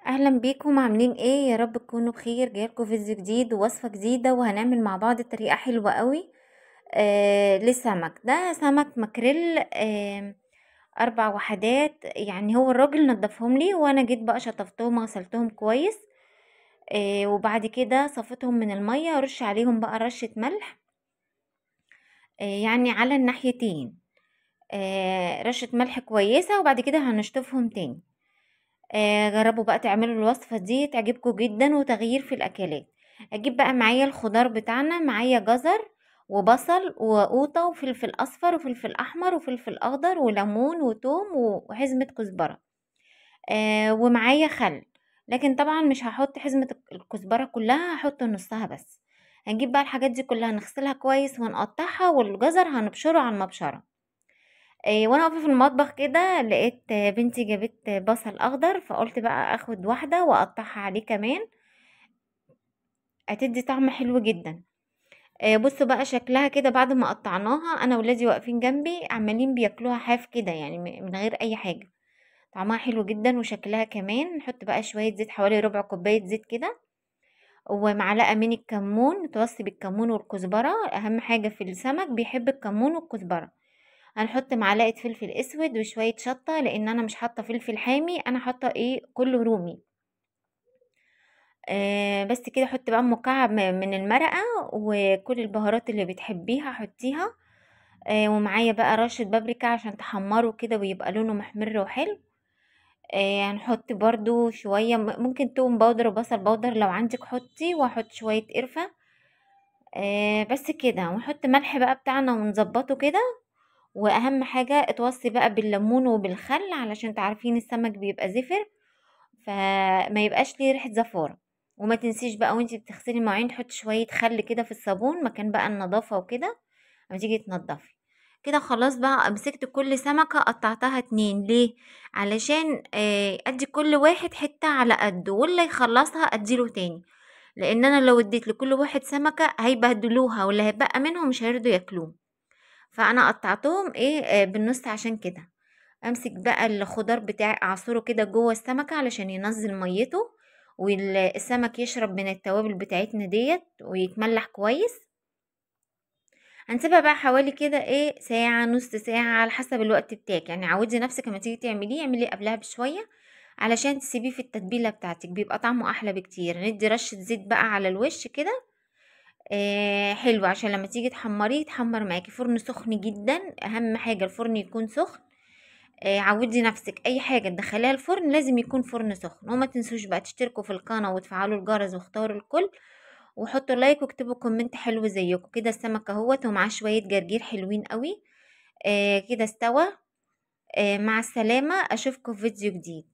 اهلا بيكم، عاملين ايه؟ يا رب تكونوا بخير. جايلكم فيديو جديد ووصفه جديدة، وهنعمل مع بعض طريقه حلوة قوي للسمك. ده سمك ماكريل، 4 وحدات. يعني هو الراجل نضفهم لي وانا جيت بقى شطفتهم وغسلتهم كويس، وبعد كده صفيتهم من المية، رش عليهم بقى رشه ملح، يعني على الناحيتين، رشه ملح كويسة، وبعد كده هنشطفهم تاني. جربوا بقى تعملوا الوصفة دي، تعجبكم جدا وتغيير في الاكلات. اجيب بقى معايا الخضار بتاعنا، معايا جزر وبصل وقوطة وفلفل اصفر وفلفل احمر وفلفل اخضر وليمون وتوم وحزمة كزبرة، ومعايا خل، لكن طبعا مش هحط حزمة الكزبرة كلها، هحط نصها بس. هنجيب بقى الحاجات دي كلها نغسلها كويس ونقطعها، والجزر هنبشره على المبشرة. وانا واقفة في المطبخ كده لقيت بنتي جابت بصل اخضر، فقلت بقى اخد واحدة واقطعها عليه كمان، هتدي طعم حلو جدا. بصوا بقى شكلها كده بعد ما قطعناها، انا ولادي واقفين جنبي عمالين بياكلوها حاف كده، يعني من غير اي حاجة. طعمها حلو جدا وشكلها كمان. نحط بقى شوية زيت، حوالي ربع كوباية زيت كده، ومعلقة من الكمون، توصي بالكمون والكزبره، اهم حاجة في السمك بيحب الكمون والكزبره. هنحط معلقه فلفل اسود وشوية شطه، لان انا مش حاطه فلفل حامي، انا حاطه ايه كله رومي. بس كده. حط بقى مكعب من المرقه وكل البهارات اللي بتحبيها حطيها. ومعايا بقى رشه بابريكا عشان تحمره كده ويبقى لونه محمر وحلو. هنحط برضو شوية ممكن توم powder وبصل powder لو عندك حطي، واحط شوية قرفه. بس كده. ونحط ملح بقى بتاعنا ونظبطه كده. واهم حاجة اتوصي بقى بالليمون وبالخل، علشان تعرفين السمك بيبقى زفر فما يبقاش ليه ريحه زفاره. وما تنسيش بقى وانتي بتغسلي المواعين تحطي شوية خل كده في الصابون مكان بقى النظافة وكده لما تيجي تنضفي كده. خلاص بقى مسكت كل سمكة قطعتها 2، ليه؟ علشان ادي كل واحد حتة على قده، واللي يخلصها اديله تاني، لان انا لو اديت لكل واحد سمكة هيبهدلوها، واللي هيبقى منهم مش هيرضوا ياكلوه. فانا قطعتهم ايه بالنص عشان كده. امسك بقى الخضار بتاعي اعصره كده جوه السمكة علشان ينزل ميته، والسمك يشرب من التوابل بتاعتنا ديت ويتملح كويس. هنسيبها بقى حوالي كده ايه ساعة، نص ساعة على حسب الوقت بتاعك، يعني عودي نفسك لما تيجي تعمليه اعمليه قبلها بشوية علشان تسيبيه في التتبيله بتاعتك، بيبقى طعمه احلى بكتير. ندي رشه زيت بقى على الوش كده، حلو، عشان لما تيجي تحمريه يتحمر معاكي. فرن سخن جدا، اهم حاجة الفرن يكون سخن. عودي نفسك اي حاجة تدخليها الفرن لازم يكون فرن سخن. وما تنسوش بقى تشتركوا في القناة وتفعلوا الجرس واختاروا الكل، وحطوا like واكتبوا comment حلو زيكم كده. السمك اهوت ومعاه شوية جرجير حلوين قوي، كده استوى. مع السلامة، اشوفكم في فيديو جديد.